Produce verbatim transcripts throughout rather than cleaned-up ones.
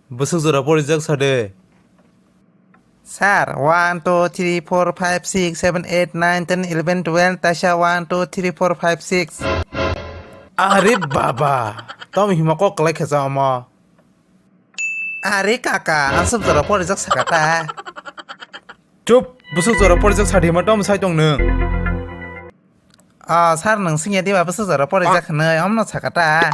Bwswk jora porijak sa de. Sir, one, two, three, four, five, six, seven, eight, nine, ten, eleven, twelve, taisa one, two, three, four, five, six. Are baba, tamo hima kok kwlai khe ja omo. Are kaka, aswk jora porijak saka ta. Chup, bwswk jora porijak sa de hima tamo sai tong nwng. Ah, sir, nwng singya diba bwswk jora porijak hinwi, omno saka ta.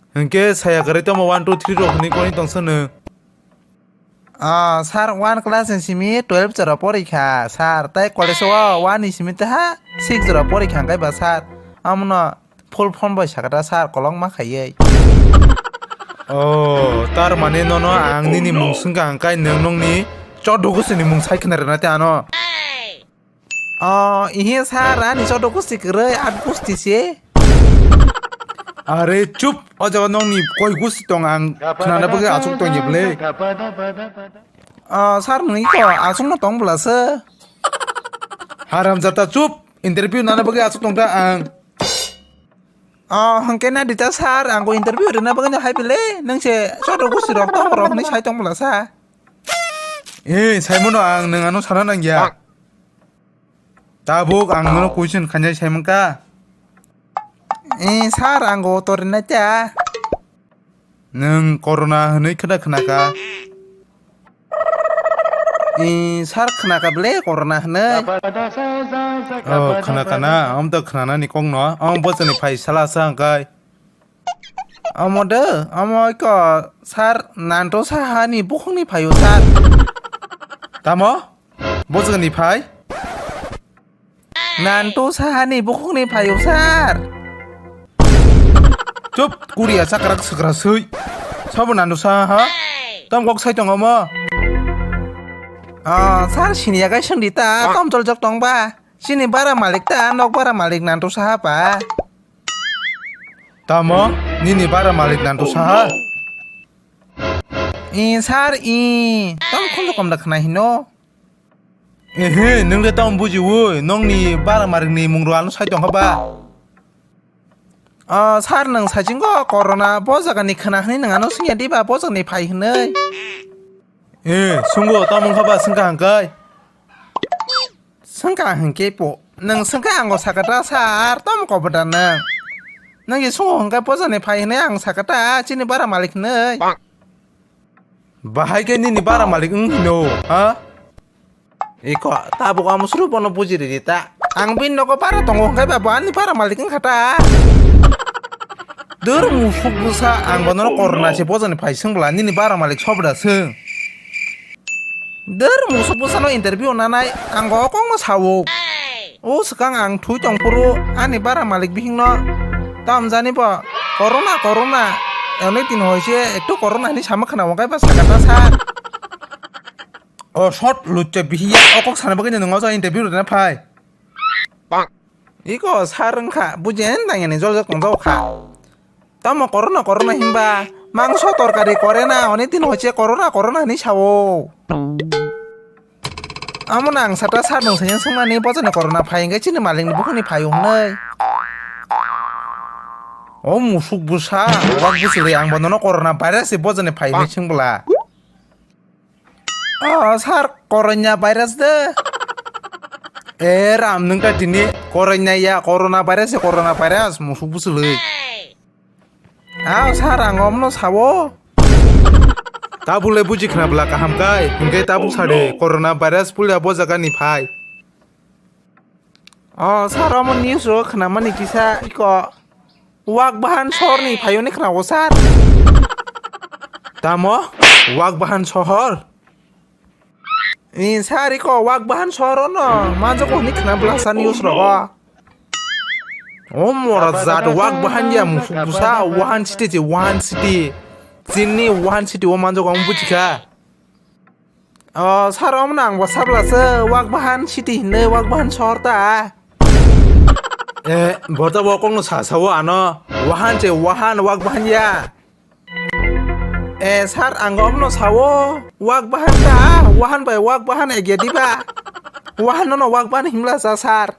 Hinkhe saya kwrwi tamo one, two, three rok hinwi koni tongsa nwng. Ah, sir, one class ni simi twelve jora porikha, sir, tai college o one ni simi taha six jora porikha hinkhe ba, sir, amono full form bai saka ta, sir, kolokma khaiwi. Oh, tar mane nono ang nini mung swngkha hinkhe nwng nongni choddo gusini mung sai khna rwna tei ano. Oh, ihe sir, ani choddo gusti kwrwi, at gusti se. Are chup, o jaga nongni koi gusti tong ang khnana bagwi aswk tong ya bwle. Oh, sir, nwi ko aswkno tong bwla se. Haram jata chup, interview nana bagwi aswk tong ta ang. Oh, hwnkhe na dita sir, ang bo interview rwna bagwi no hai bwle, nwng se choddo gusti rok tong rok hinwi sai tong bwla sa. Eh, saimono ang nwng ano sana nangya. Tabuk ang nono question khainai saimangkha. Eh, sir, ang go tori na cha. Nwng corona hwnwi khna khna kha. Eh, sir, khna kha ble corona hwnwi. Oh, khna khna, am to khnanani kokno. Ang bosoni phai sala sa angkai. Omo de, omo iko sir Nanto Saha ni bukhuk ni phaio sir. Tamo? Bojong ni phai? Nanto Saha ni bukhuk ni phaio sir. Chup, kuria chakrak sakra sui. Sabo Nanto Saha ha? Tom kok sai tongo mo? Ah, sir sini yagai sengdi ta, tom chol jok tong ba. Sini bara malik ta, nok bara malik Nanto Saha pa. Tamo? Nini bara malik Nanto Saha? I, sir, i. Tamo khunju komda khna hino? Ehe, nwng le tamo bujiwi, nongni bara malikni mung rwano sai tongkha ba? O, sir, nwng saichungo corona bo jagani khna hwnwi nwng ano swngya diba bo jagani phai hwnwi? Eh, sungo tamo wngkha ba swngkha hwnkhai? Swngkha hwnkhe po, nwng swngkha ango sakha ta sir, tamo kobota nwng? Nwng je sungo hwnkhe bojani phai hwnwi ang sakha ta, chini bara malik hwnwi. Bahai khe nini bara malik wng hino, ha? Iko, tabuk amo suru bono buji ridi ta. Ang bini nogo bara tongo hwnkhe ba bo ani bara malik wngkha ta. Dur musuk bwsa, ang bono corona se bojani phai swng bwla nini bara malik sobda swng. Dur musuk bwsano interview nanai ang go kongno sao. O swkang ang thui tongphuru ani bara malik bihingno tamjani bo corona corona. Oni tin hoise ekto corona hinwi sama khna hwnkhe ba sakha ta sa. O short lucha bihiya o kok sana bagwi nwng o jaga interview rwna phai. Iko sir wngkha, buji en tang yani joljak tongjak kha. Tamo corona corona himba, mangso torkari korena, oni tin hoche corona corona hinwi sao. Amo nang sata sir nwng sanya sungmani bojani corona phai hwnkhe chini malikni bukhukni phaio hwnwi. O musuk bwsa, wak bwswrwi ang bo nono corona virus se bojani phai hwnwi swng bwla. O, sir, corona virus de. E, ram, nwng ta tini corona ya, corona virus ya, corona virus, musuk bwswlwi. Ao, sir, ang omno sao. Tabuk le buji khna bwla kaham kai, hwnkhe tabuk sa de, corona virus puila bo jaga ni phai. O, sir, omo news o khnamani kisa iko Wak Bahan sohor ni phaio ni khna o, sir. Tamo? Wak Bahan sohor? Ni, sir, iko Wak Bahan sohor ono manjak o ni khna bwla sa news rogo. O mora jat Wak Bahan ya musuk bwsa, Wahan city je, Wahan city. Chini Wahan city o manjak o, ang bujikha. O, sir, omo nang bo sabla se, Wak Bahan city hinwi, Wak Bahan sohor ta. E, bo ta bo kokno sa sao ano, Wahan se, Wahan, Wak Bahan ya. E, sir, ang omno sao, Wak Bahan ta, Wahan bai Wak Bahan egya diba? Wahan nono Wak Bahan himla sa, sir.